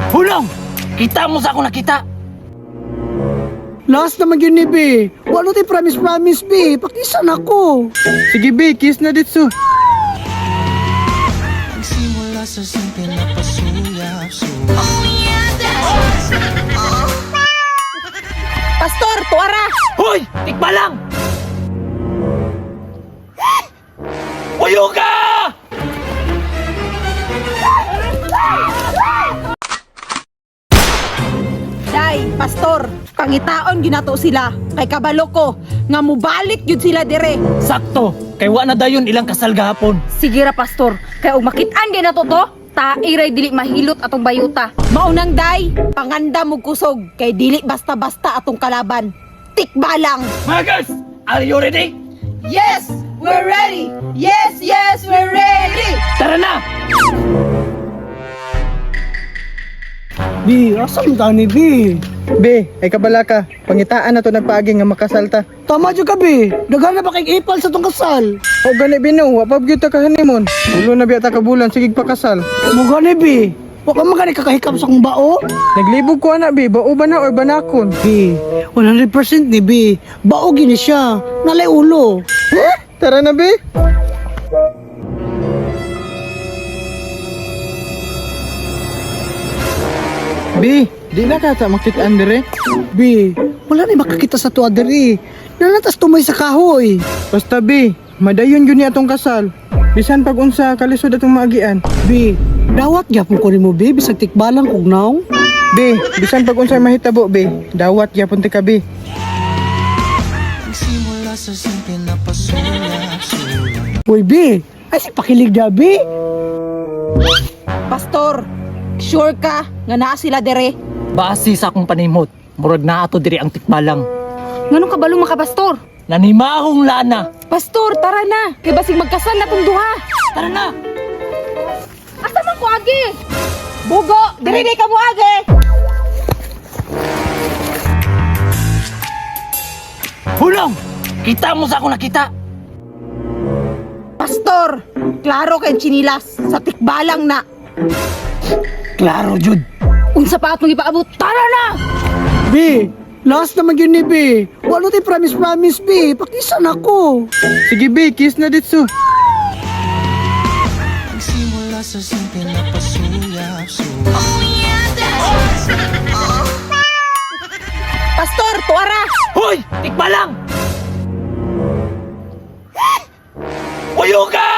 Hulong! Kita mo sa ako nakita! Last naman yun ni B. Wala tayo promise promise B. Pakisa na ko. Sige B, kiss na ditso. Nagsimula sa simple na pasuyap. Pastor, tuara! Hoy! Tikba lang! Uyuga! Day, pastor, pangitaon ginato sila. Kay kabalo ko, nga mubalik yun sila dire. Sakto! Kay wa na dayon ilang kasal gahapon. Sige ra, pastor, kay og makit-an gay nato to, tairay dili mahilot atong bayuta. Maunang day, panganda mo kusog, kay dili basta-basta atong kalaban. Tikba lang! Mga girls, are you ready? Yes, we're ready! Yes, yes, we're ready! Tara na! B, asa man ta ni B? B, ay kabala ka. Pangitaan na to nagpaagi nga makasalta. Tama jud ka B. Daghan na ba kay ipal sa tong kasal? O gani B no, wa pa gyud ta ka honeymoon. Ulo na biya ta ka bulan sige pakasal. Mo gani B. Wa ka man gani kakahikap sa akong bao. Naglibog ko ana B, bao ba na or banakon? B, 100% ni B. Bao gini siya. Nalay ulo. Tara na B. B, di na ka ta makitaan dire. B, wala ni makakita sa tuwa diri. Nanatas tumay sa kahoy. Basta B, madayon gyud ni atong kasal. Bisan pag unsa kalisod atong maagian. B, dawat gyapon ko nimo B bisag tikbalang kog naong. B, bisan pag unsay mahitabo B, dawat gyapon ti ka B. Nagsimula sa simple na pasuyap. Uy B, ay si pakilig da B. Pastor, sure ka nga naa sila dire? Base sa akong panimot, murag na ato diri ang tikbalang. Nganong kabalo maka, pastor? Nanimahong lana. Pastor, tara na. Kay basig magkasal na tong duha. Tara na! Asa man ko agi? Bugo, dire di ka muagi! Hulong! Kita mo sa ako nakita! Pastor, klaro kay chinilas sa tikbalang na. Klaro, Jud. Unsa pa atong ipaabot? Tara na! B, last naman yun ni B. Wala tayo promise promise B. Pakisa na ko. Sige B, kiss na ditso. Nagsimula sa simple na pasuyap. Pastor, tuara! Hoy! Tikba lang! Uyuga!